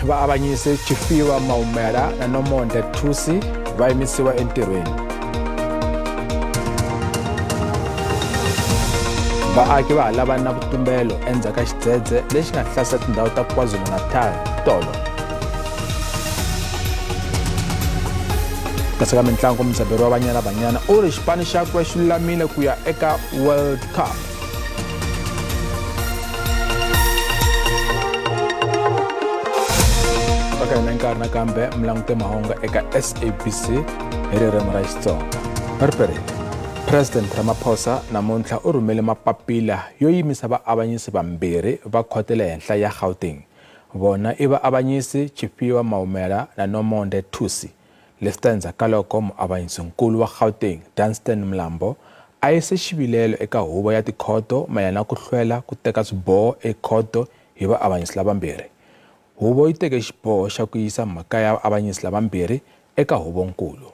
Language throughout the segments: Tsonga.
Vaavanyisi Tshifhiwa Maumela na Nomonde Thusi va yimisiwa entirhweni. Vaaki va ha lava na vutumbelo endzhaku ka xidzedze lexi nga hlasela tindhawu ta KwaZulu-Natal tolo. Kasi ka mitlangu, mudzaberi wa Banyana Banyana u ri xipano xakwe xi lulamile ku ya eka World Cup. Ka hina nkarhi nakambe mi langute mahungu eka SABC hi ririmi ra Xitsonga. Riperile. President Ramaphosa namuntlha u rhumele mapapila yo yimisa vaavanyisi vambirhi va khoto le henhla ya Gauteng. Vona i vaavanyisi Tshifhiwa Maumela na Nomonde Thusi. Leswi ta endzhaku ka loko muavanyisinkulu wa Gauteng Dunstan Mlambo a yise xivilelo eka huvo ya tikhoto mayelana na ku hlwela ku teka swiboho ekhoto hi vaavanyisi lavambirhi. Huvo yi teke xiboho xa ku yisa mhaka ya vaavanyisi lavambirhi eka huvonkulu.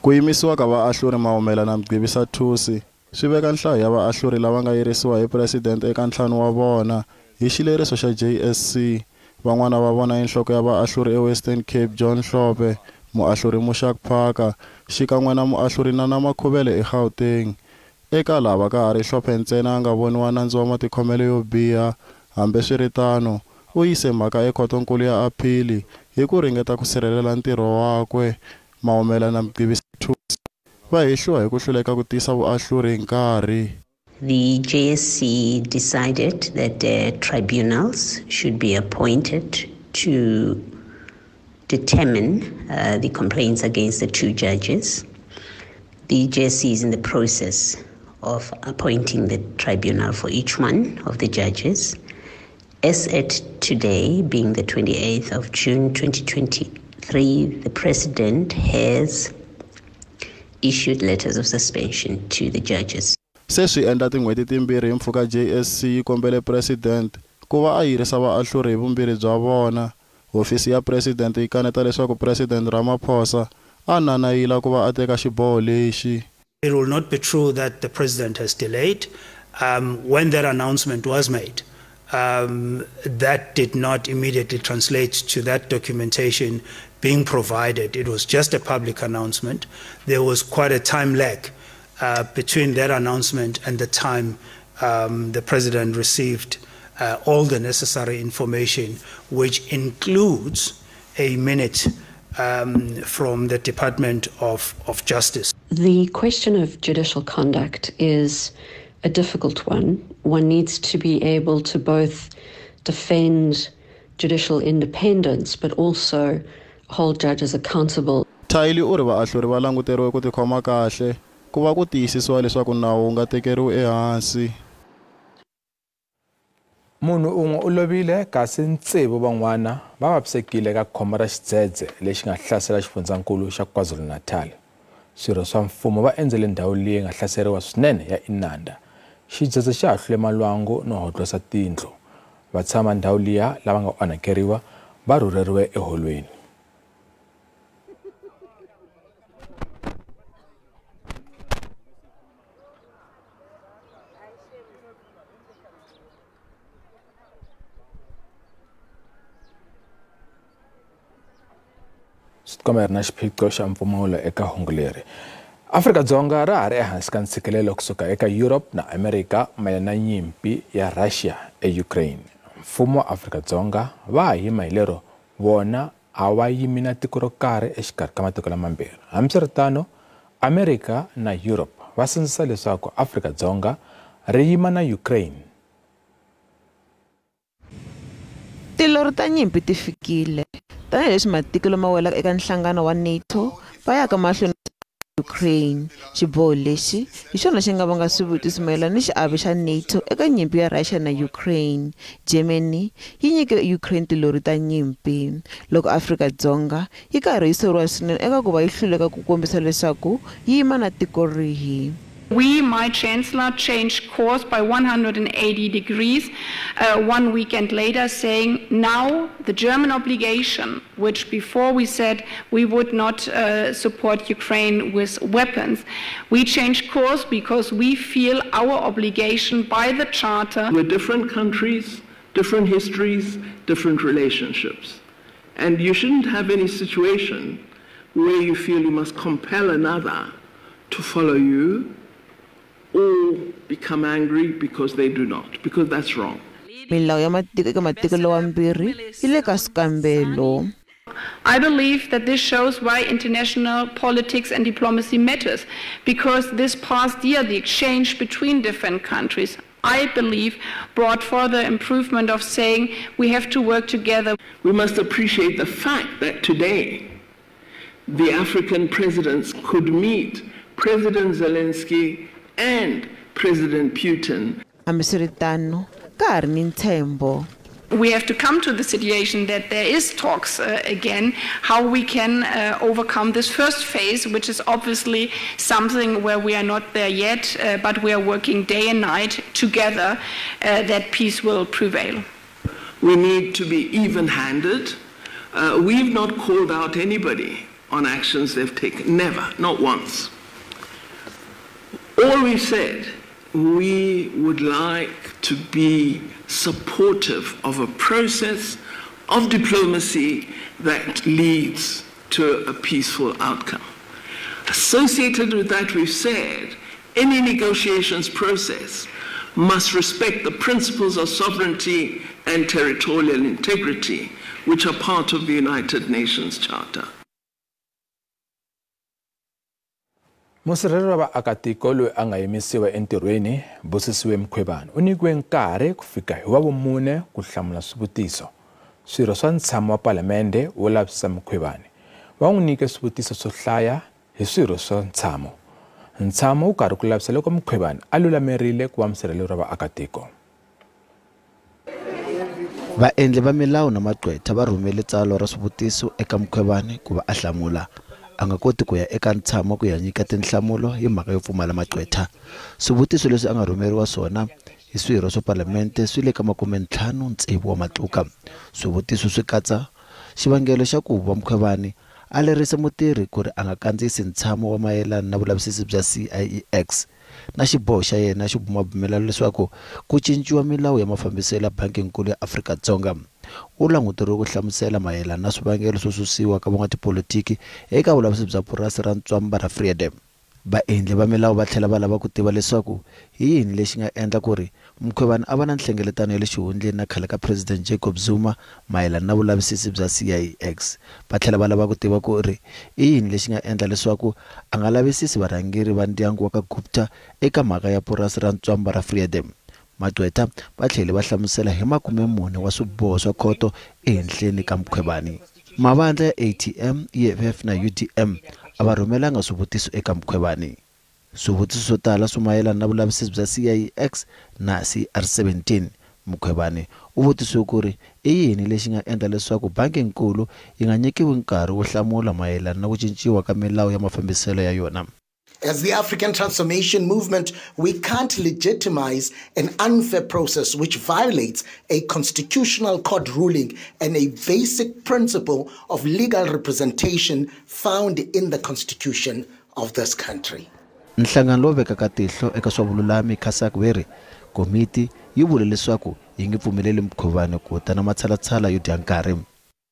Ku yimisiwa ka vaahluri Maumela na Mgqibisa Thusi swi veka nhlayo ya vaahluri lava nga yirisiwa hi president eka 5 wa vona hi xileriso xa JSC. Van'wana va vona i nhloko ya vaahluri eWestern Cape John Hlophe, muahluri Mushak Parker, xikan'we na muahluri Nana Makhubele eGauteng. Eka lava ka ha ri Hlophe ntsena a nga voniwa nandzu wa matikhomelo yo biha. Hambiswiritano, u yise mhaka ekhotonkulu ya aphili hi ku ringeta ku sirhelela ntirho wakwe. Maumela na Mgqibisa Thusi va hehliwa hi ku hluleka ku tisa vuahluri hi nkarhi. The JSC decided that the tribunals should be appointed to determine the complaints against the two judges. The JSC is in the process of appointing the tribunal for each one of the judges. As at today, being the 28th of June 2023, the President has issued letters of suspension to the judges. Se swi endla tin'hweti timbirhi hi mpfhuka JSC yi kombele president ku va a yirisa vaahluri hi vumbirhi bya vona. Hofisi ya president yi kaneta leswaku President Ramaphosa a nanayila ku va a teka xiboho lexi. It will not be true that the president has delayed. When that announcement was made, that did not immediately translate to that documentation being provided. It was just a public announcement. There was quite a time lag between that announcement and the time the president received all the necessary information, which includes a minute from the Department of Justice. The question of judicial conduct is a difficult one. One needs to be able to both defend judicial independence but also hold judges accountable. Tylee u ri vaahluri va languteriwe ku tikhoma kahle ku va ku tiyisisiwa leswaku nawu wu nga tekeriwi ehansi. Munhu un'we u lovile kasi 6 van'wana va vavisekile eka khombo ra xidzedze lexi nga hlasela xifundzankulu xa KwaZulu-Natal. Swirho swa mfumo va endzele ndhawu leyi nga hlaseriwa swinene ya Inanda. Xidzedze xa hahlule malwangu no hodlosa tindlu. Vatshama ndhawu liya lava nga onhakeriwa va rhurheriwe eholweni. Swi tikomba hi ri na xiphiqo xa mpfumawulo eka hungu leri. Afrika-Dzonga ra ha ri ehansi ka ntshikelelo kusuka eka Europe na America mayelana na nyimpi ya Russia eUkraine. Mfumo wa Afrika-Dzonga va ha yima hi lero vona a va yimi na tiko ro karhi exikarhi ka matiko lamambirhi. Hambiswiritano, America na Europe va sindzisa leswaku Afrika-Dzonga ri yima na Ukraine. Tilori ta nyimpi ti fikile tanihileswi matiko lama welaka eka nhlangano wa NATO va yaka mahlweni Ukraine. Xiboho lexi hi xona xi nga vanga swivutiso mayelana ni xiave xa NATO eka nyimpi ya Russia na Ukraine. Germany yi nyike Ukraine tilori ta nyimpi loko Afrika-Dzonga yi karhi yi soriwa swinene eka ku va yi hluleka ku kombisa leswaku yi yima na tiko rihi. We, my Chancellor, changed course by 180 degrees 1 weekend later, saying now the German obligation, which before we said we would not support Ukraine with weapons, we changed course because we feel our obligation by the Charter. We're different countries, Different histories, different relationships. And you shouldn't have any situation where you feel you must compel another to follow you or become angry because they do not, because that's wrong. Milawu ya matiko eka matiko lawambirhi yi le ka swikambelo. I believe that this shows why international politics and diplomacy matters, because this past year the exchange between different countries, I believe, brought further improvement of saying we have to work together. We must appreciate the fact that today the African presidents could meet President Zelensky and President Putin. Hambiswiritano, ka ha ri ni ntshembo. We have to come to the situation that there is talks again, how we can overcome this first phase, which is obviously something where we are not there yet, but we are working day and night together that peace will prevail. We need to be even-handed. We've not called out anybody on actions they've taken, never, not once. All we've said, we would like to be supportive of a process of diplomacy that leads to a peaceful outcome. Associated with that, we've said any negotiations process must respect the principles of sovereignty and territorial integrity, which are part of the United Nations Charter. Musirheleli wa vaakatiko loyi a nga yimisiwa entirhweni Busisiwe Mkhwebane u nyikiwe nkarhi ku fika hi Wavumune ku hlamula swivutiso. Swirho swa ntshamo wa palamende wo lavisisa Mkhwebane va n'wi nyike swivutiso swo hlaya hi swirho swa ntshamo. Ntshamo wu karhi ku lavisa loko Mkhwebane a lulamerile ku va musirheleli wa vaakatiko. Vaendli va milawu na magqwetha va rhumele tsalwa ra swivutiso eka Mkhwebane ku va a hlamula. A nga koti ku ya eka ntshamo ku ya nyika tinhlamulo hi mhaka yo pfumala magqwetha. Swivutiso leswi a nga rhumeriwa swona hi swirho swa palamende swi le ka 56 wa matluka. Swivutiso swi katsa xivangelo xa ku va Mkhwebane a lerisa mutirhi ku ri a nga kandziyisi ntshamo wa mayelana na vulavisisi bya CIEX na xiboho xa yena xo bumabumela leswaku ku cinciwa milawu ya mafambiselo ya Bankinkulu ya Afrika-Dzonga. U languteriwe ku hlamusela mayelana na swivangelo swo susiwa ka van'watipolitiki eka vulavisisi bya purasi ra Ntswamba ra Vrede. Vaendli va milawu va tlhela va lava ku tiva leswaku hi yini lexi nga endla ku ri Mkhwebane a va na nhlengeletano ya le xihundleni na khale ka President Jacob Zuma mayelana na vulavisisi bya CIEX. Va tlhela va lava ku tiva ku ri i yini lexi nga endla leswaku a nga lavisisi varhangeri va ndyangu wa ka Gupta eka mhaka ya purasi ra Ntswamba ra Vrede. Magqwetha va tlhele va hlamusela hi 40 wa swiboho swa khoto ehenhleni ka Mkhwebane. Mavandla ya ATM, EFF na UDM a va rhumelanga swivutiso eka Mkhwebane. Swivutiso swo tala swi mayelana na vulavisisi bya CIEX na CR17. Mkhwebane u vutisiwe ku ri i yini lexi nga endla leswaku Bankinkulu yi nga nyikiwi nkarhi wo hlamula mayelana na ku cinciwa ka milawu ya mafambiselo ya yona. As the African Transformation Movement, we can't legitimize an unfair process which violates a constitutional court ruling and a basic principle of legal representation found in the constitution of this country. Nhlangano lowu vekaka tihlo eka swa vululami CASAC veri komiti yi vule leswaku yi nge pfumeleli Mkhwebane ku ta na matshalatshala yo dya nkarhi.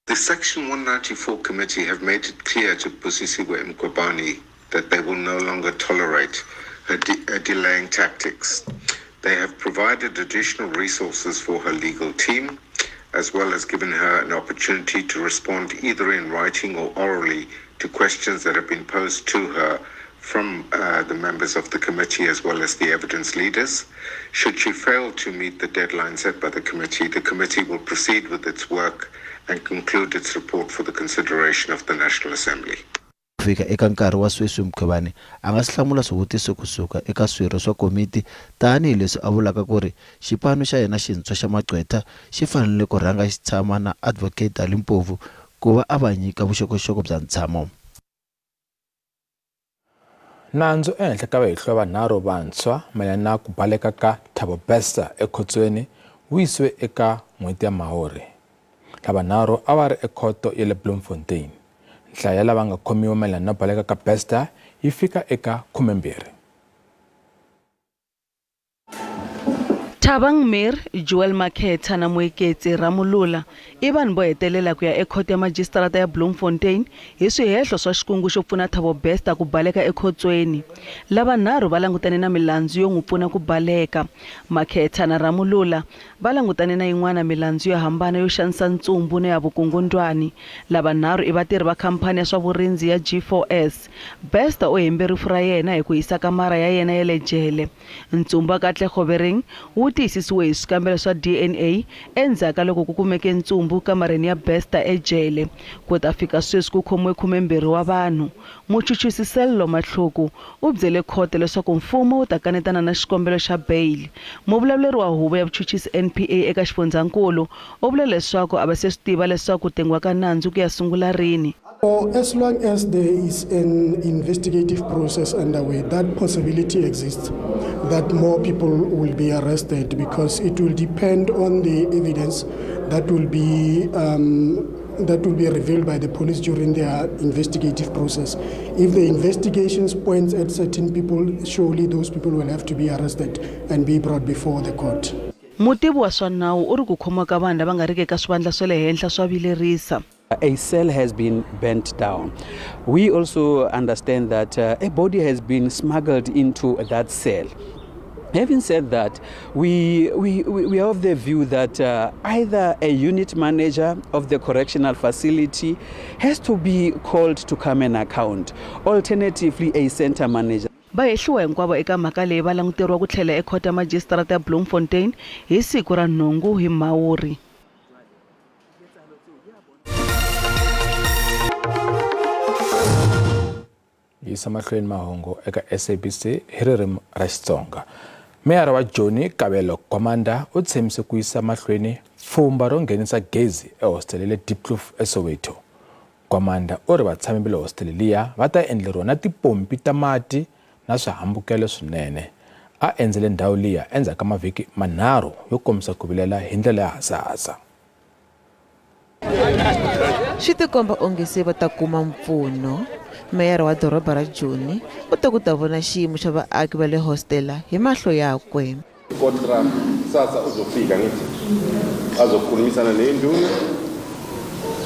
The Section 194 committee have made it clear to Busisiwe Mkhwebane that they will no longer tolerate her delaying tactics. They have provided additional resources for her legal team, as well as given her an opportunity to respond either in writing or orally to questions that have been posed to her from the members of the committee as well as the evidence leaders. Should she fail to meet the deadline set by the committee will proceed with its work and conclude its report for the consideration of the National Assembly. Fika eka nkarhi wa sweswi Mkhwebane a nga swi hlamula swivutiso kusuka eka swirho swa komiti tanihileswi a vulaka ku ri xipano xa yena xintshwa xa magqwetha xi fanele ku rhanga xi tshama na Advocate Dali Mpofu ku va a va nyika vuxokoxoko bya ntshamo. Nandzu ehenhla ka vahehliwa vanharhu vantshwa mayelana na ku baleka ka Thabo Bester ekhotsweni wu yisiwe eka n'hweti ya Mhawuri. Lavanharhu a va ri ekhoto ya le Bloemfontein. Nhlayo ya lava nga khomiwa mayelana na baleka ka Bester yi fika eka 12. Thabang Mir, Joel Makhetha na Moeketsi Ramulula i vanhu vo hetelela ku ya ekhoto ya majisitarata ya Bloemfontein hi swihehlo swa xikungu xo pfuna Thabo Bester ku baleka ekhotsweni. Lavanharhu va langutane na milandzu yo n'wi pfuna ku baleka. Makhetha na Ramulula va langutane na yin'wana milandzu yo hambana yo xanisa ntsumbu na ya vukungundwani. Lavanharhu i vatirhi va khamphani ya swa vurindzi ya G4S. Bester u hembe rifu ra yena hi ku hisa kamara ya yena ya le jele. Ntsumbu wa Katlego Bereng wu tiyisisiwe hi swikambelo swa DNA endzhaku ka loko ku kumeke ntsumbu kamareni ya Bester ejele. Ku ta fika sweswi ku khomiwe 12 wa vanhu. Muchuchisi Sello Matlhoko u byele khoto leswaku mfumo wu ta kanetana na xikombelo xa bail. Muvulavuleri wa huvo ya vuchuchisi NPA eka xifundzankulu u vule leswaku a va se swi tiva leswaku ku tengiwa ka nandzu ku ya sungula rini. As long as there is an investigative process underway, that possibility exists that more people will be arrested, because it will depend on the evidence that will be revealed by the police during their investigative process. If the investigations points at certain people, surely those people will have to be arrested and be brought before the court. Mutivi wa swa nawu u ri ku khomiwa ka vanhu lava nga riki eka swivandla swa le henhla swa vilerisa. A cell has been burnt down. We also understand that a body has been smuggled into that cell. Having said that, we are of the view that either a unit manager of the correctional facility has to be called to come and account, alternatively a center manager. Va hehliwa hinkwavo eka mhaka leyi va languteriwa ku tlhela ekhoto ya majisitarata ya Bloemfontein hi siku ra 8 hi Mhawuri. Yisa mahlweni mahungu eka SABC hi ririmi ra Xitsonga. Meyara wa Joni Kabelo Gwamanda u tshembise ku yisa mahlweni pfhumba ro nghenisa gezi ehostele le Diepkloof eSoweto. Gwamanda u ri vatshami va le hostele liya va ta endleriwa na tipompi ta mati na swihambukelo swinene. A endzele ndhawu liya endzhaku ka mavhiki manharhu yo kombisa ku vilela hi ndlela ya hasahasa. Swi tikomba onge se va ta kuma mpfuno. Meyara wa doroba ra Joni u ta ku ta vona xiyimo xa vaaki va le hostela hi mahlo yakwe. Kontra sasa uzofika ngithi azokhulumisana nenduna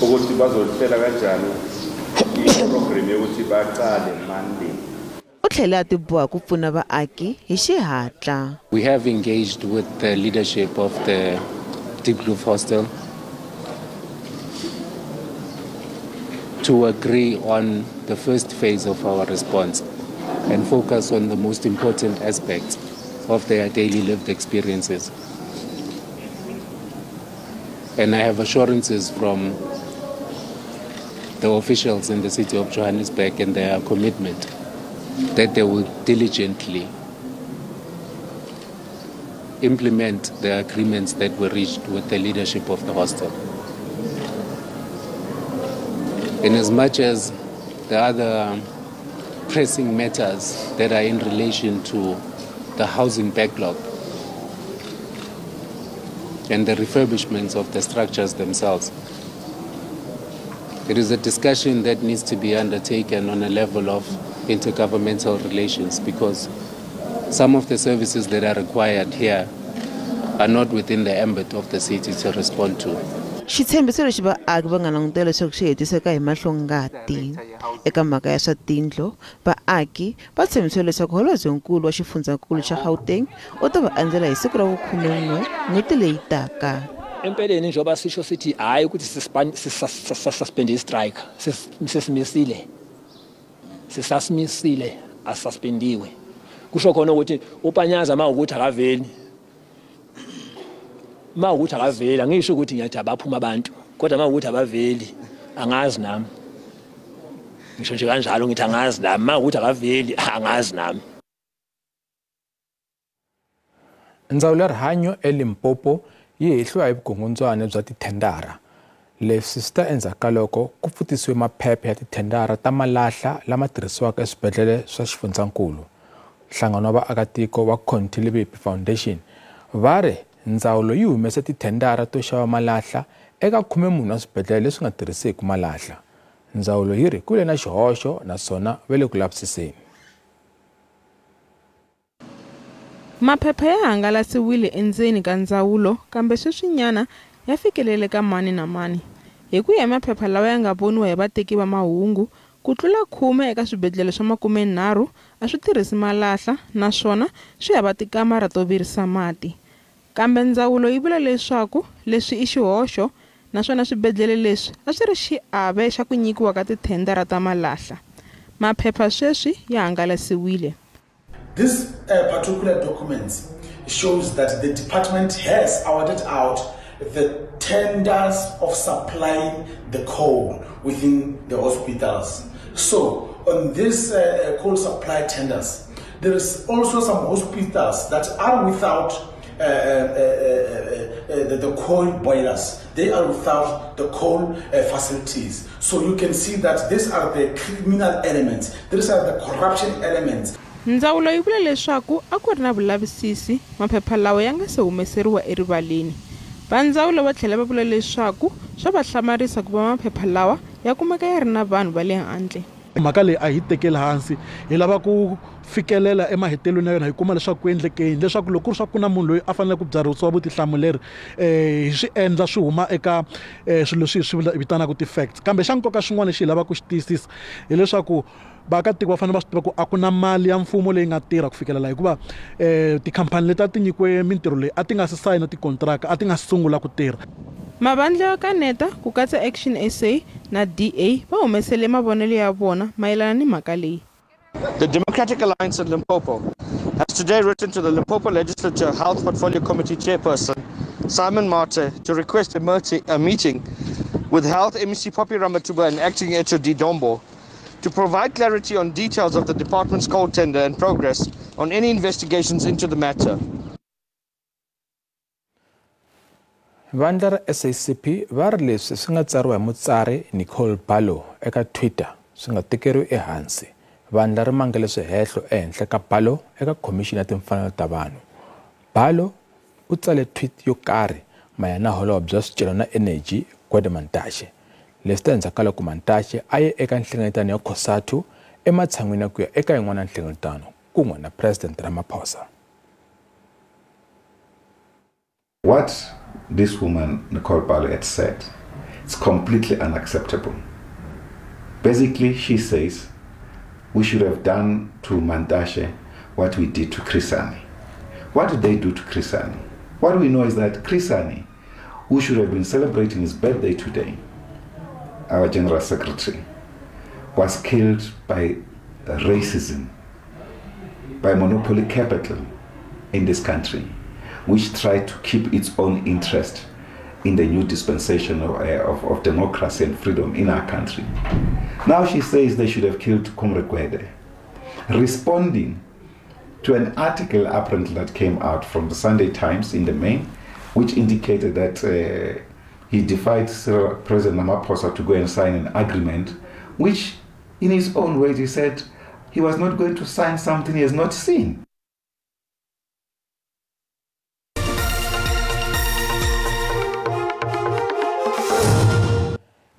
ukuthi bazohlela kanjani iprogram yokuthi baqale Monday. U tlhele a tiboha ku pfuna vaaki hi xihatla. We have engaged with the leadership of the Diepkloof Hostel to agree on the first phase of our response and focus on the most important aspects of their daily lived experiences. And I have assurances from the officials in the city of Johannesburg and their commitment that they will diligently implement the agreements that were reached with the leadership of the hostel. In as much as the other pressing matters that are in relation to the housing backlog and the refurbishments of the structures themselves, it is a discussion that needs to be undertaken on a level of intergovernmental relations, because some of the services that are required here are not within the ambit of the city to respond to. Xitshembiso lexi vaaki va nga langutela leswaku xi hetiseka hi mahlongati eka mhaka ya swa tindlu, vaaki va tshembisiwe leswaku holobyenkulu wa xifundzankulu xa Gauteng u ta va endzela hi siku ra vu-11 n'hweti leyi taka. Empeleni njengoba sisho sithi hhayi ukuthi sisuspende i-strike, sesimisile, sisasimisile, asisuspendiwe. Kusho khona ukuthi uPanyaza uma ukuthi akaveli, uma ukuthi akaveli, angisho ukuthi ngiyathi abaphuma abantu, kodwa uma ukuthi abaveli angazi nami. Ngisho nje kanjalo ngithi angazi nami, uma ukuthi akaveli angazi nami. Ndzawulo ya Rihanyo eLimpopo yi hehliwa hi vukungundzwana bya tithendara. Leswi swi ta endzhaku ka loko ku pfutisiwe maphepha ya tithendara ta malahla lama tirhisiwaka eswibedhlele swa xifundzankulu. Nhlangano wa vaakatiko wa Contilebepi Foundation va ri ndzawulo yi humese tithendara to xava malahla eka 14 wa swibedhlele leswi nga tirhiseki malahla. Ndzawulo yi ri ku le na xihoxo naswona va le ku lavisiseni. Maphepha ya hangalasiwile endzeni ka ndzawulo kambe sweswinyana ya fikelele ka mani na mani. Hi ku ya hi maphepha lawa ya nga voniwa hi vateki va mahungu, ku tlula 10 eka swibedhlele swa 30 a swi tirhisi malahla naswona swi hava tikamara to virisa mati. Kambe ndzawulo yi vula leswaku leswi i xihoxo naswona swibedhlele leswi a swi ri xiave xa ku nyikiwa ka tithendara ta malahla. Maphepha sweswi ya hangalasiwile. This particular document shows that the department has awarded out the tenders of supplying the coal within the hospitals. So on this coal supply tenders, there is also some hospitals that are without the coal boilers. They are without the coal facilities. So you can see that these are the criminal elements. These are the corruption elements. Ndzawulo yi vula leswaku a ku ri na vulavisisi maphepha lawa ya nga se humeseriwa erivaleni. Va ndzawulo va tlhela va vula leswaku swa va hlamarisa ku va maphepha lawa ya kumeka ya ri na vanhu va le handle. Mhaka leyi a hi tekeli hansi, hi lava ku fikelela emahetelweni ya yona hi kuma leswaku ku endlekeni, leswaku loko ku ri swa ku na munhu loyi a fanele ku byarhisiwa vutihlamuleri hi swi endla swi huma eka swilo leswi hi swi vitanaka ti-facts. Kambe xa nkoka xin'wana lexi hi lavaka ku xi tiyisisa hileswaku vaakatiko va fanele va swi tiva ku a ku na mali ya mfumo leyi nga tirha ku fikelela, hikuva tikhampani leti a ti nyikiwe mintirho leyi a ti nga si sayina tikontiraka, a ti nga si sungula ku tirha. Mavandla yo kaneta ku katsa Action SA na DA va humesele mavonelo ya vona mayelana ni mhaka leyi. The Democratic Alliance in Limpopo has today written to the Limpopo Legislature Health Portfolio Committee Chairperson Simon Marte to request a meeting with Health MEC Poppy Ramatuba and Acting HOD Dombo to provide clarity on details of the department's coal tender and progress on any investigations into the matter. Vandla ra SACP va ri leswi swi nga tsariwa hi mutsari Nicole Barlow eka Twitter swi nga tekeriwi ehansi. Vandla ri mangale swihehlo ehenhla ka Barlow eka Khomixini ya Timfanelo ta Vanhu. Barlow u tsale tweet yo karhi mayelana na holobye wa swicelwa na eneji Gwede Mantashe. Leswi ta endzhaku ka loko Mantashe a ye eka nhlengeletano ya COSATU ematshan'wini ya ku ya eka yin'wana nhlengeletano kun'we na President Ramaphosa. What this woman, Nicole Barlow, had said, it's completely unacceptable. Basically, she says, we should have done to Mantashe what we did to Chris Hani. What did they do to Chris Hani? What we know is that Chris Hani, who should have been celebrating his birthday today, our General Secretary, was killed by racism, by monopoly capital in this country, which tried to keep its own interest in the new dispensation of democracy and freedom in our country. Now she says they should have killed Comrade Gwede, responding to an article apparently that came out from the Sunday Times in the main, which indicated that he defied President Ramaphosa to go and sign an agreement, which in his own words he said he was not going to sign something he has not seen.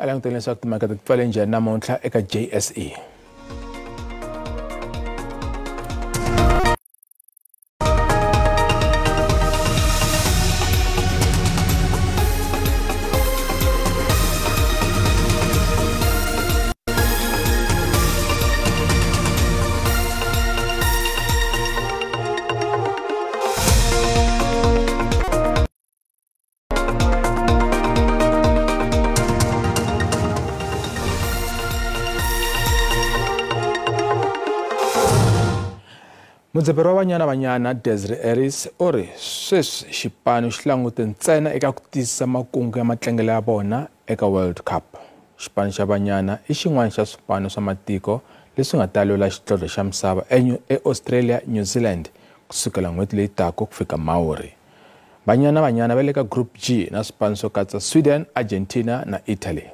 A langutele leswaku timhaka ti pfale njhani namuntlha eka JSE. Mudzaberi wa Banyana Banyana Desiree Ellis u ri sweswi xipano xi langute ntsena eka ku tiyisisa makungu ya matlangelo ya vona eka World Cup. Xipano xa Banyana i xin'wana xa swipano swa matiko leswi nga ta lwela xidlodlo xa misava eAustralia, New Zealand kusukela n'hweti leyi taka ku fika Mhawuri. Banyana Banyana va le ka Group G na swipano swo katsa Sweden, Argentina na Italy.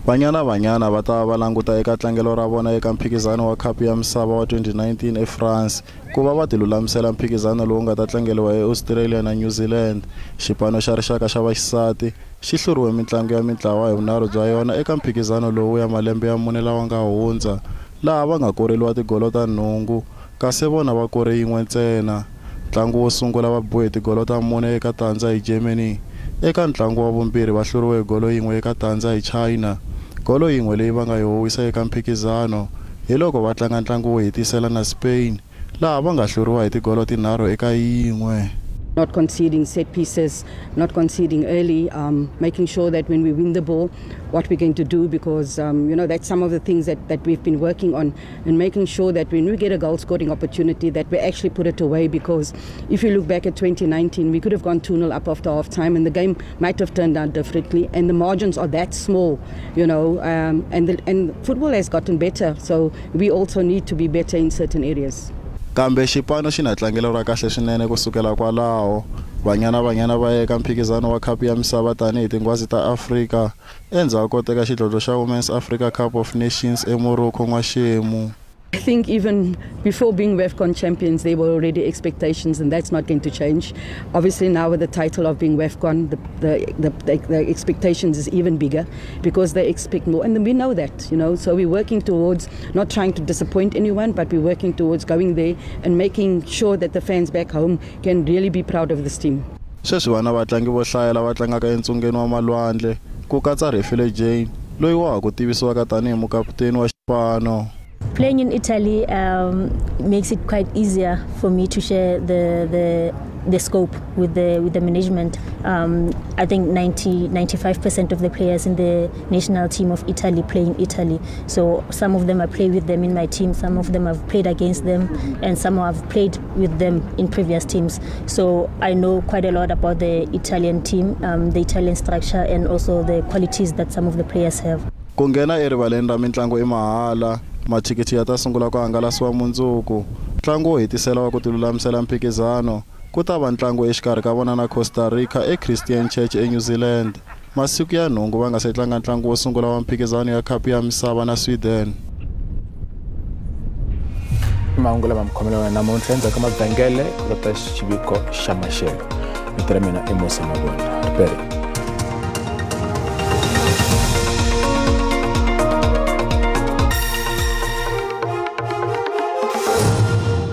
Banyana Banyana va ta va languta eka tlangelo ra vona eka mphikizano wa Khapu ya Misava wa 2019 eFrance ku va va tilulamisela mphikizano lowu nga ta tlangeriwa eAustralia na New Zealand. Xipano xa rixaka xa vaxisati xi hluriwe mitlangu ya mintlawa hi vunharhu bya yona eka mphikizano lowu ya malembe ya 4 lawa nga hundza, laha va nga koreliwa tigolo ta 8 kasi vona va kore yin'we ntsena. Ntlangu wo sungula va biwe hi tigolo ta 4-0 hi Germany. Eka ntlangu wa vumbirhi va hluriwe hi golo 1-0 hi China. Golo yin'we leyi va nga yi howisa eka mphikizano hi loko va tlanga ntlangu wo hetisela na Spain, laha va nga hluriwa hi tigolo 3-1. Not conceding set pieces, not conceding early, making sure that when we win the ball, what we're going to do, because you know, that's some of the things that we've been working on, and making sure that when we get a goal scoring opportunity that we actually put it away, because if you look back at 2019, we could have gone 2-0 up after half time and the game might have turned out differently, and the margins are that small, you know, and football has gotten better, so we also need to be better in certain areas. Kambe xipano xi na tlangelo ra kahle swinene kusukela kwalaho. Banyana Banyana va ya eka mphikizano wa Khapu ya Misava tanihi tinghwazi ta Afrika endzhaku ko teka xidlodlo xa Women's Africa Cup of Nations eMorocco n'waxemu. I think even before being WAFCON champions, there were already expectations, and that's not going to change. Obviously now with the title of being WAFCON, the expectations is even bigger, because they expect more, and we know that, you know. So we're working towards not trying to disappoint anyone, but we're working towards going there and making sure that the fans back home can really be proud of this team. Sweswi vana vatlangi vo hlaya lava tlangaka entsungeni wa malwandle, ku katsa Refile Jane, loyi wa ha ku tivisiwaka tanihi mukaputeni wa xipano. Playing in Italy makes it quite easier for me to share the scope with the management. I think 95% of the players in the national team of Italy play in Italy. So some of them I play with them in my team, some of them I've played against them, and some I've played with them in previous teams. So I know quite a lot about the Italian team, the Italian structure, and also the qualities that some of the players have. Ku nghena erivaleni ra mintlangu i mahala. Mathikithi ya ta sungula ku hangalasiwa mundzuku. Ntlangu wo hetisela wa ku tilulamisela mphikizano ku ta va ntlangu exikarhi ka vona na Costa Rica eChristian Church eNew Zealand. Masiku ya 8 va nga se tlanga ntlangu wo sungula wa mphikizano ya Khapu ya Misava na Sweden. Mahungu lama mi khomele wona namuntlha endzhaku ka mavhengele ku ta xiviko xa maxelo. Vito ra mina i Musa Mabunda. Ripere.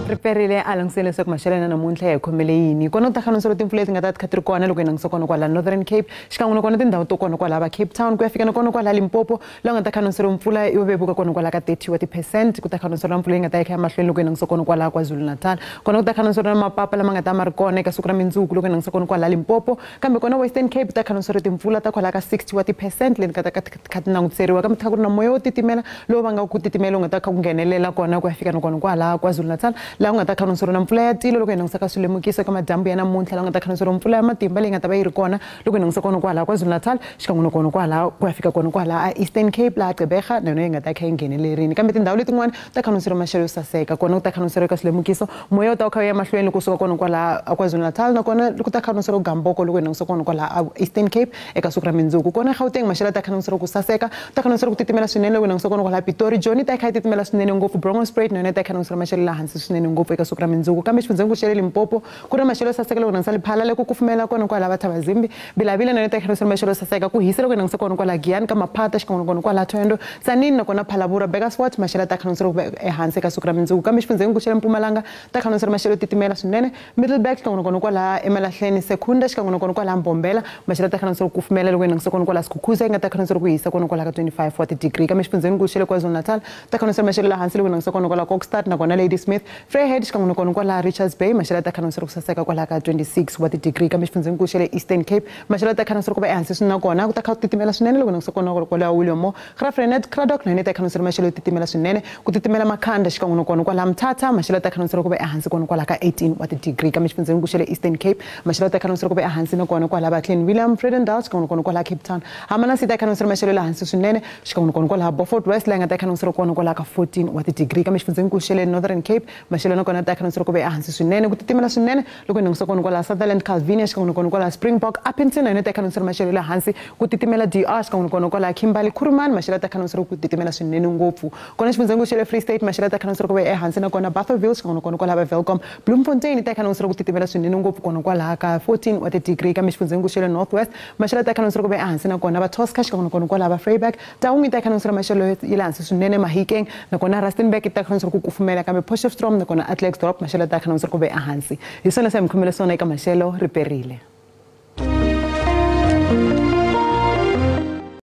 Riperile a langutisele leswaku maxelo ya namuntlha ya hi khomele yini. Kona ku ta khanselo timpfula leti nga ta kha ti ri kona loko hi langutisa kona kwala Northern Cape, xikan'we na kona tindhawu to kona kwala va Cape Town ku ya fika na kona kwala Limpopo, laha nga ta khanselo mpfula yo vevuka kona kwala ka 30% ku ta khanselo mpfula yi nga ta ya kha mahlweni loko hi langutisa kona kwala KwaZulu-Natal. Kona ku ta khanselo mapapa lama nga ta ma ri kona eka siku ra mindzuku loko hi langutisa kona kwala Limpopo, kambe kona Western Cape ta khanselo timpfula ta kwala ka 60% leti nga ta kha ti langutiseriwa, kambe ku ri na moya wo titimela lowu va nga ku titimela wu nga ta kha ku nghenelela kona ku ya fika na kona kwala KwaZulu-Natal. Laha ku nga ta khanselo na mpfula ya tilo loko hi langutisa ka swilemukiso ka madyambu ya namuntlha, laha ku nga ta khanselo mpfula ya matimba leyi nga ta va yi ri kona loko hi langutisa kona kwala KwaZulu-Natal, xikan'we na kona kwala ku ya fika kona kwala Eastern Cape, laha Gqeberha na yona yi nga ta kha yi nghenelerile. Kambe tindhawu letin'wana ta khanselo maxelo yo saseka, kona ku ta khanselo ka swilemukiso moya wu ta wu kha wu ya mahlweni loko suka kona kwala KwaZulu-Natal, nakona ku ta khanselo gamboko loko hi langutisa kona kwala Eastern Cape eka siku ra mindzuku. Kona Gauteng maxelo ta khanselo ku saseka, ta khanselo ku titimela swinene loko hi langutisa kona kwala Pitori, Joni ta kha yi titimela swinene ngopfu, Bronkhorstspruit na yona ta khanselo maxelo la hansi swinene ngopfu eka siku ra mindzuku. Kambe xifundzeni xa Limpopo ku ri maxelo saseka loko langutisa Lephalale ku kufumela kona kwala va Thabazimbi, Bilabila na yona ta khanselo maxelo saseka, ku hisa loko langutisa kona kwala Giyani ka Maphata xikan'we kona kwala Thohoyandou, Tzaneen nakona Phalaborwa, Burgersfort maxelo ta khanselo ku ehansi eka siku ra mindzuku. Kambe xifundzeni xa Mpumalanga ta khanselo maxelo titimela swinene, Middelburg xikan'we kona kwala Emalahleni, Secunda xikan'we kona kwala Mbombela maxelo ta khanselo ku kufumela loko langutisa kona kwala Skukuza yi nga ta khanselo ku hisa kona kwala ka 25 degree. Kambe xifundzeni xa KwaZulu-Natal ta khanselo maxelo la hansi loko langutisa kona kwala Kokstad nakona Ladysmith, Vryheid xikan'we kona kwala Richards Bay maxelo ta khanselo ku saseka kwala ka 26 degree. Kambe xifundzeni xa Eastern Cape maxelo ta khanselo ku va ehansi swinene nakona ku ta kha ku titimela swinene loko langutisa kona kwala William Moore, Graaff-Reinet, Cradock na yona ta khanselo maxelo titimela swinene, ku titimela Makhanda xikan'we kona kwala Mthatha maxelo ta khanselo ku va ehansi kona kwala ka 18 degree. Kambe xifundzeni xa Eastern Cape maxelo ta khanselo ku va ehansi nakona kwala Clan William, Vredendal xikan'we kona kwala Cape Town, Hamanasi ta khanselo maxelo la hansi swinene xikan'we kona kwala Beaufort West la nga ta khanselo kona kwala ka 14 degree. Kambe xifundzeni xa Northern Cape maxelo nakona ta khanselo ku va ehansi swinene, ku titimela swinene loko hi langutisa kona kwala Sutherland, Calvinia xikan'we kona kwala Springbok, Upington na yona ta khanselo maxelo la hansi, ku titimela DR xikan'we kona kwala Kimberley, Kuruman maxelo ta khanselo ku titimela swinene ngopfu. Kona xifundzeni xa Free State maxelo ta khanselo ku va ehansi nakona Bothaville xikan'we kona kwala Welkom, Bloemfontein ta khanselo ku titimela swinene ngopfu kona kwala ka 14 degree. Kambe xifundzeni xa North West maxelo ta khanselo ku va ehansi nakona va Tosca xikan'we kona kwala va Vryburg, Taung ta khanselo maxelo ya le hansi swinene, Mahikeng nakona Rustenburg ta khanselo ku kufumela, kambe Potchefstroom nakona a Klerksdorp maxelo ta kha na ku ve ehansi. Hi swona se mi khomele swona eka maxelo riperile.